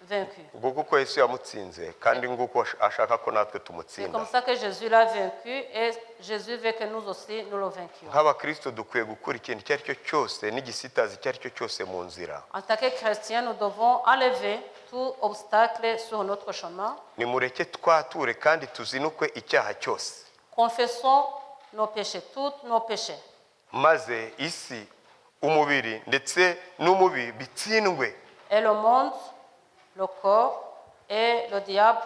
vaincu. Nguko uko Yesu yamutsinze kandi nguko ashaka ko natwe C'est tumutsinda. Comme ça que Jésus l'a vaincu et Jésus veut que nous aussi nous le vainquions. Nk'abakristo dukwiye gukura ikintu icyo ari cyo cyose n'igisitaza icyo ari cyo cyose mu nzira. En tant que chrétiens, nous devons enlever tout obstacle sur notre chemin. Nimureke twature kandi tuzinukwe icyaha cyose. Confessons nos péchés, tous nos péchés. Maze isi, umubiri ndetse n'umubi bitsindwe. Et le monde, le corps et le diable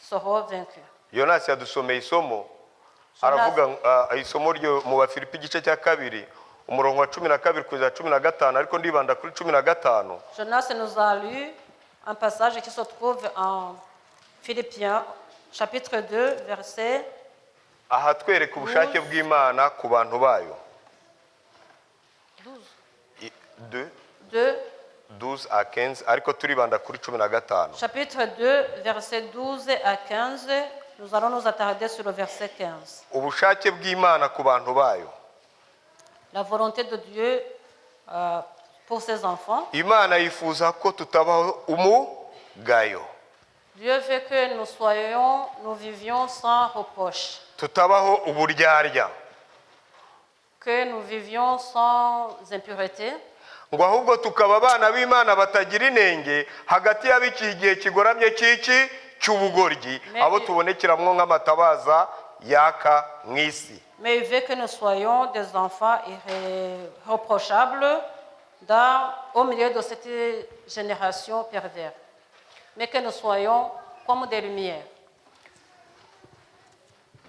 seront vaincus. Yonasi yadusomeye isomo, aravuga isomo ryo mu Bafilipi igice cya kabiri umurongo wa 12 kugeza 15, ariko ndibanda kuri 15. Jonas nous a lu un passage qui se trouve en Philippiens, chapitre 2, verset Ahatwereka ubushake bw'Imana ku bantu bayo. 12. 2 2, 12 à 15, ariko turibanda kuri 15. Chapitre 2, verset 12 à 15. Nous allons nous attarder sur le verset 15. Ubushake bw'Imana ku bantu bayo. La volonté de Dieu pour ses enfants. Imana yifuza ko tutabaho umugayo, Dieu veut que nous vivions sans reproche, tutabaho uburyarya, que nous vivions sans impureté, ngo ahubwo tukaba abana b'Imana batagira inenge hagati y'ab'iki gihe kigoramye cy'iki cy'ubugoryi, abo tubonekeramwo nk'amatabaza yaka mu isi. Mais il veut que nous soyons des enfants irréprochables au milieu de cette génération perverse, mais que nous soyons comme des lumières.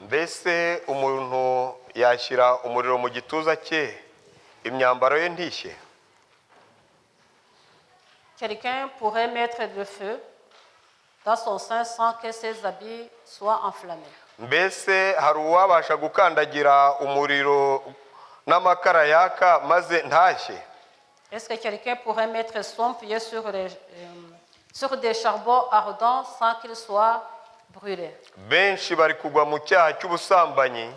Mbese umuntu yashyira umuriro mu gituza cye imyambaro ye ntishye? Quelqu'un pourrait mettre le feu dans son sein sans que ses habits soient enflammés. Mbese hari uwabasha gukandagira umuriro n'amakara yaka maze ntashye? Est-ce que quelqu'un pourrait mettre son pied sur des charbons ardents sans qu'il soit brûlé? Benshi bari kugwa mu cyaha cy'ubusambanyi,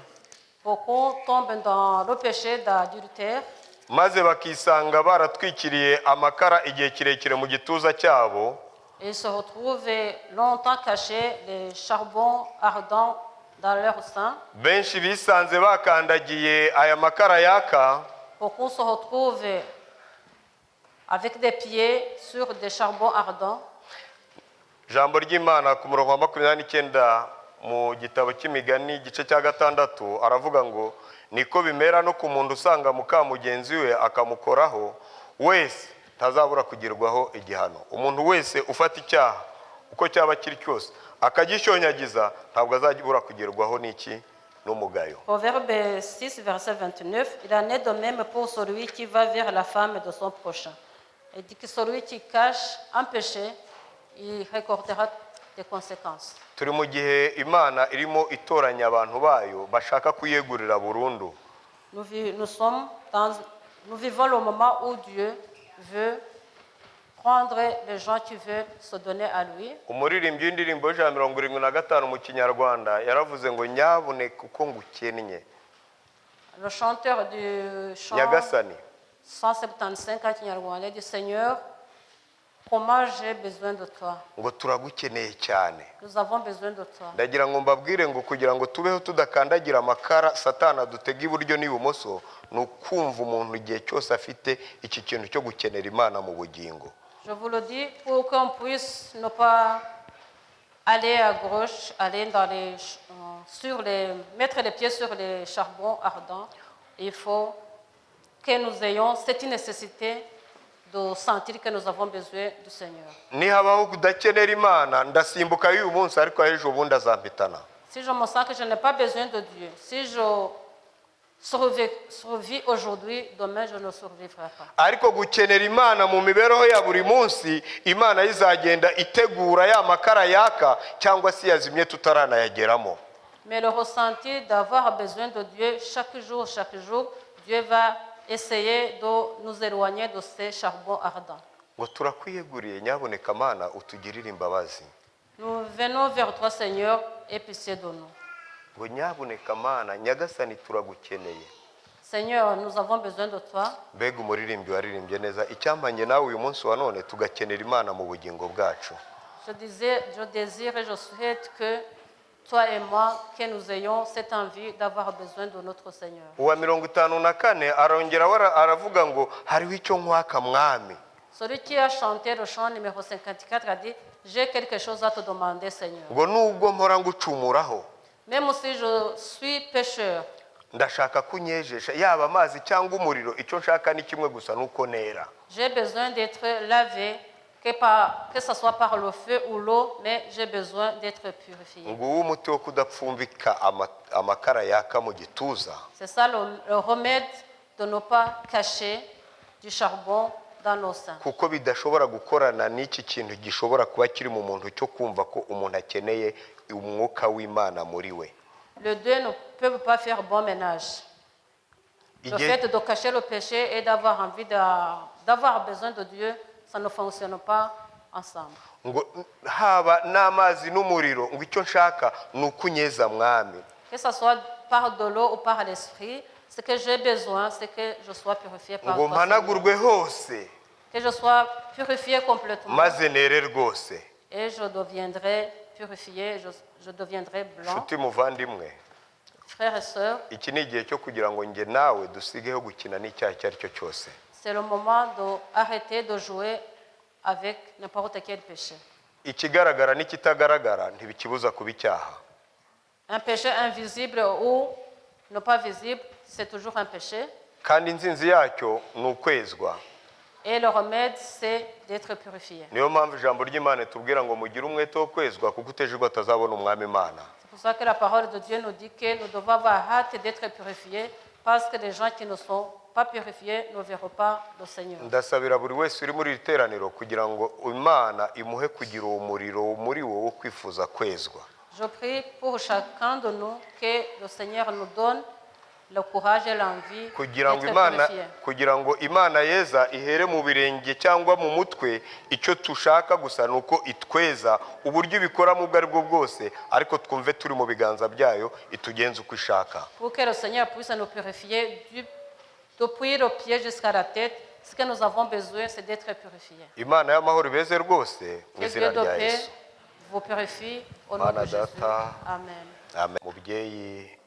Beaucoup tombent dans le péché d'adultère maze bakisanga baratwikiriye amakara igihe kirekire mu gituza cyabo, et se retrouvent longtemps cachés les charbons ardents dans leur sein. Benshi bisanze bakandagiye aya makara yaka, Beaucoup se retrouvent avec des pieds sur des charbons ardents. Ijambo ry'Imana ku murongo wa 29 mu gitabo cy'Imigani igice cya gatandatu aravuga ngo niko bimera no ku muntu usanga muka mugenzi we akamukoraho wese ntazabura kugerwaho igihano. Umuntu wese ufata icyaha uko cyaba kiri cyose akagishyonyagiza ntabwo azabura kugerwaho n'iki? N'umugayo. Proverbe 6, verset 29, il en est de même pour celui qui va vers la femme de son prochain. Il dit que celui qui cache un péché, il récoltera des conséquences. Turi mu gihe Imana irimo itoranya abantu bayo bashaka kuyegurira burundu. Nous, vi- nous sommes dans, nous vivons le moment où Dieu veut prendre les gens qui veulent se donner à lui. Umuririmbyi w'indirimbo y'175 mu Kinyarwanda yaravuze ngo nyabuneka uko ngukennye. Le chanteur du chant Nyagasani, 175 à Kinyarwanda dit: Seigneur, comment j'ai besoin de toi. Ngo turagukeneye cyane. Nous avons besoin de toi. Ndagira ngo mbabwire ngo kugira ngo tubeho tudakandagira amakara Satana dutega iburyo n'ibumoso ni ukumva umuntu igihe cyose afite iki kintu cyo gukenera Imana mu bugingo. Je vous le dis pour qu'on puisse ne pas aller à gauche, aller dans les, ch- sur les, mettre les pieds sur les charbons ardents. Il faut que nous ayons cette nécessité de sentir que nous avons besoin du Seigneur. Nihabaho kudakenera Imana ndasimbuka y'uyu munsi ariko ejo bundi azampitana. Si je me sens que je n'ai pas besoin de Dieu, si je survis aujourd'hui, demain je ne survivrai pas. Ariko gukenera Imana mu mibereho ya buri munsi, Imana izagenda itegura ya makara yaka cyangwa se yazimye tutaranayageramo. Mais le ressenti d'avoir besoin de Dieu chaque jour, Dieu va essayer de nous éloigner de ces charbons ardents. Ngo turakwiyeguriye, nyaboneka Mana, utugirire imbabazi. Nous venons vers toi, Seigneur, aie pitié de nous. Ngo nyaboneka Mana, Nyagasani, turagukeneye. Seigneur, nous avons besoin de toi. Mbega umuririmbyi waririmbye neza! Icyampa njye nawe uyu munsi wa none tugakenera Imana mu bugingo bwacu. Je disais, je désire et je souhaite que toi et moi, que nous ayons cette envie d'avoir besoin de notre Seigneur. Uwa 54 arongera aravuga ngo hariho icyo nkwaka, Mwami. Celui qui a chanté le chant numéro 54 a dit, j'ai quelque chose à te demander, Seigneur. Ngo nubwo mpora ngucumuraho, Même si je suis pécheur, ndashaka kunyejesha, yaba amazi cyangwa umuriro, icyo nshaka ni kimwe gusa, ni uko nera. J'ai besoin d'être lavé, que ce soit par le feu ou l'eau, mais j'ai besoin d'être purifié. Nguwo umuti wo kudapfumbika amakara yaka mu gituza. C'est ça le remède de ne pas cacher du charbon dans nos seins. Kuko bidashobora gukorana n'iki kintu gishobora kuba kiri mu muntu cyo kumva ko umuntu akeneye umwuka w'Imana muri we. Les deux ne peuvent pas faire bon ménage. Le Igihe fait de cacher le péché et d'avoir envie d'avoir besoin de Dieu, ça ne fonctionne pas ensemble. Ngo haba n'amazi n'umuriro, ngo icyo nshaka ni uko unyeza, Mwami. Que ce soit par de l'eau ou par l'esprit, ce que j'ai besoin, c'est que je sois purifié par Ngo toi, Seigneur. mpanagurwe hose, Que je sois purifié complètement. Maze nere rwose. Et je deviendrai purifié, je deviendrai blanc. Nshuti muvandimwe, Frères et sœurs, iki ni igihe cyo kugira ngo njye nawe dusigeho gukina n'icyaha icyo ari cyo cyose. C'est le moment d'arrêter de jouer avec n'importe quel péché. Ikigaragara n'ikitagaragara ntibikibuza kuba icyaha. Un péché invisible ou ne pas visible, c'est toujours un péché. Kandi inzinzi yacyo ni ukwezwa. Et le remède, c'est d'être purifié. Niyo mpamvu ijambo ry'Imana itubwira ngo mugire umwete wo kwezwa, kuko utejejwe atazabona Umwami Imana. C'est pour ça que la parole de Dieu nous dit que nous devons avoir hâte d'être purifiés, parce que les gens qui ne sont pas purifiés ne verront pas le Seigneur. Ndasabira buri wese uri muri iri teraniro kugira ngo Imana imuhe kugira uwo muriro muri wo wo kwifuza kwezwa. Je prie pour chacun de nous que le Seigneur nous donne le courage et l'envie Kugira ngo d'être Imana purifiés. Kugira ngo Imana yeza ihere mu birenge cyangwa mu mutwe, icyo tushaka gusa ni uko itweza, uburyo ibikoramo ubwo ari bwo bwose, ariko twumve turi mu biganza byayo, itugenze uko ishaka. Pour que le Seigneur puisse nous purifier depuis le pied jusqu'à la tête, ce que nous avons besoin, c'est d'être purifiés. Imana y'amahoro ibeze rwose mu Que izina Dieu de rya paix Yesu. Vous purifie au nom Mana de Jésus. Data. Amen. Amen. Mubyeyi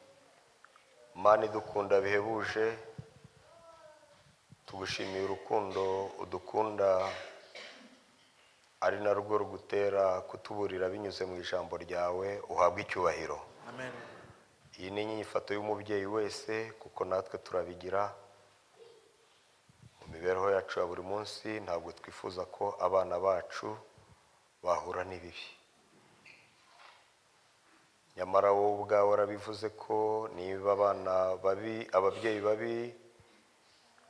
Mana idukunda bihebuje, tugushimiye urukundo udukunda, ari narwo rugutera kutuburira binyuze mu ijambo ryawe. Uhabwe icyubahiro. Amen. Iyi ni inyifato y'umubyeyi wese, kuko natwe turabigira mu mibereho yacu ya buri munsi. Ntabwo twifuza ko abana bacu bahura n'ibibi, nyamara wowe ubwawe warabivuze ko niba abana babi, ababyeyi babi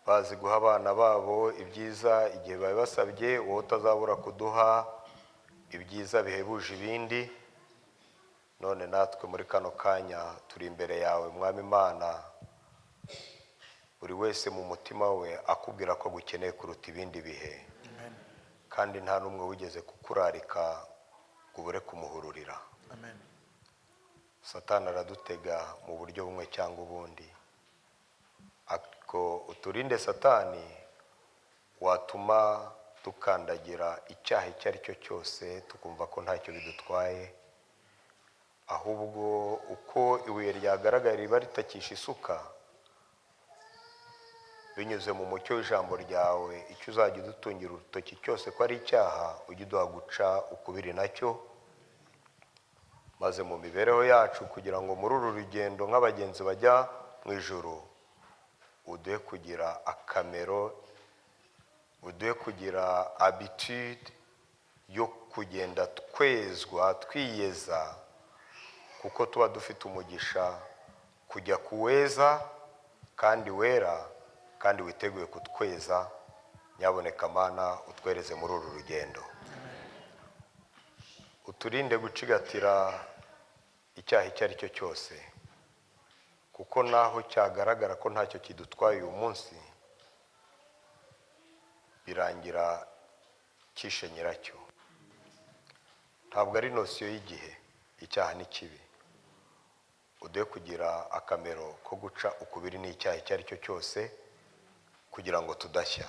bazi guha abana babo ibyiza igihe babibasabye, wowe utazabura kuduha ibyiza bihebuje ibindi. None natwe muri kano kanya turi imbere yawe, Mwami Imana, buri wese mu mutima we akubwira ko agukeneye kuruta ibindi bihe. Amen. Kandi nta n'umwe wigeze kukurarika ngo ubure kumuhururira. Amen. Satani aradutega mu buryo bumwe cyangwa ubundi, ariko uturinde Satani watuma dukandagira icyaha icyo ari cyo cyose tukumva ko ntacyo bidutwaye. Ahubwo uko ibuye ryagaragara riba ritakisha isuka, binyuze mu mucyo w'ijambo ryawe, icyo uzajya udutungira urutoki cyose ko ari icyaha, ujye uduha guca ukubiri nacyo, maze mu mibereho yacu, kugira ngo muri uru rugendo nk'abagenzi bajya mu ijuru, uduhe kugira akamero, uduhe kugira habitude yo kugenda twezwa, twiyeza, kuko tuba dufite umugisha kujya kuweza kandi wera kandi witeguye kutweza. Nyaboneka Mana, utwereze muri uru rugendo, uturinde gucigatira icyaha icyo ari cyo cyose, kuko naho cyagaragara ko ntacyo kidutwaye uyu munsi, birangira Kishe nyiracyo. Ntabwo ari notion y'igihe. Icyaha ni kibi. Uduhe kugira akamero ko guca ukubiri n'icyaha icyo ari cyo cyose, kugira ngo tudashya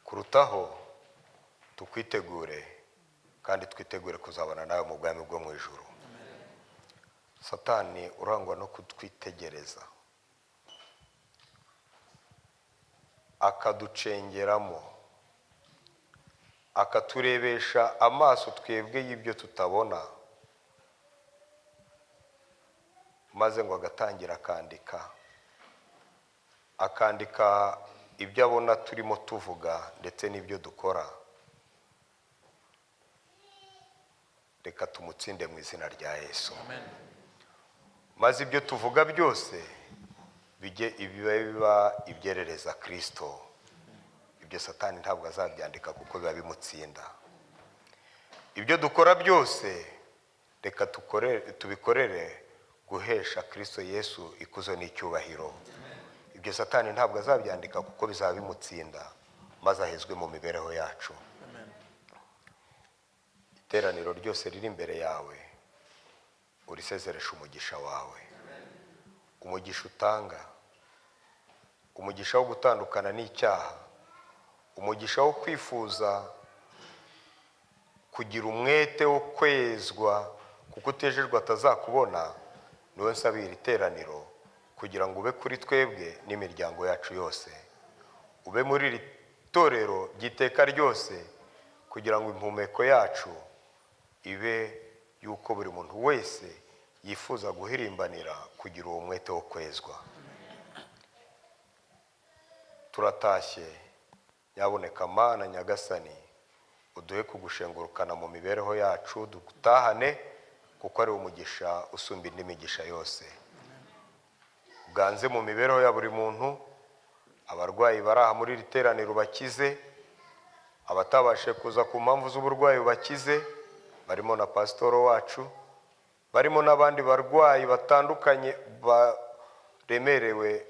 kurutaho. Tukwitegure kandi twitegure kuzabana nawe mu bwami bwo mu ijuru. Satani urangwa no kutwitegereza, akaducengeramo, akaturebesha amaso twebwe y'ibyo tutabona, maze ngo agatangira akandika, akandika ibyo abona turimo tuvuga ndetse n'ibyo dukora. Reka tumutsinde mu izina rya Yesu, maze ibyo tuvuga byose bijye biba ibyerereza Kirisito. Ibyo Satani ntabwo azabyandika kuko biba bimutsinda. Ibyo dukora byose, reka tubikorere guhesha Kirisito Yesu ikuzo n'icyubahiro. Ibyo Satani ntabwo azabyandika kuko bizaba bimutsinda, maze ahezwe mu mibereho yacu. Iteraniro ryose riri imbere yawe urisezeresha umugisha wawe, umugisha utanga, umugisha wo gutandukana n'icyaha, umugisha wo kwifuza kugira umwete wo kwezwa, kuko utejejwe atazakubona. Niwe nsabira iteraniro kugira ngo ube kuri twebwe n'imiryango yacu yose, ube muri iri torero ry'iteka ryose, kugira ngo impumeko yacu ibe yuko buri muntu wese yifuza guhirimbanira kugira uwo mwete wo kwezwa. Turatashye. Nyaboneka Mana Nyagasani, uduhe kugushengurukana mu mibereho yacu, dutahane, kuko ari umugisha usumba indi migisha yose. Uganze mu mibereho ya buri muntu. Abarwayi bari aha muri iri teraniro bakize, abatabashije kuza ku mpamvu z'uburwayi bakize, barimo na pasitoro wacu, barimo n'abandi barwayi batandukanye baremerewe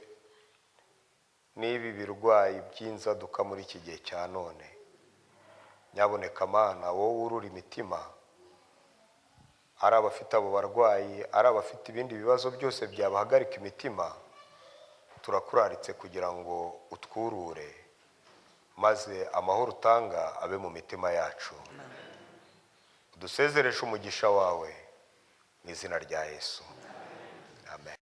n'ibi birwayi by'inzaduka muri iki gihe cya none. Nyaboneka Mana, wowe wurura imitima, ari abafite abo barwayi, ari abafite ibindi bibazo byose byabahagarika imitima, turakuraritse kugira ngo utwurure, maze amahoro utanga abe mu mitima yacu. Udusezereshe umugisha wawe mu izina rya Yesu, amen.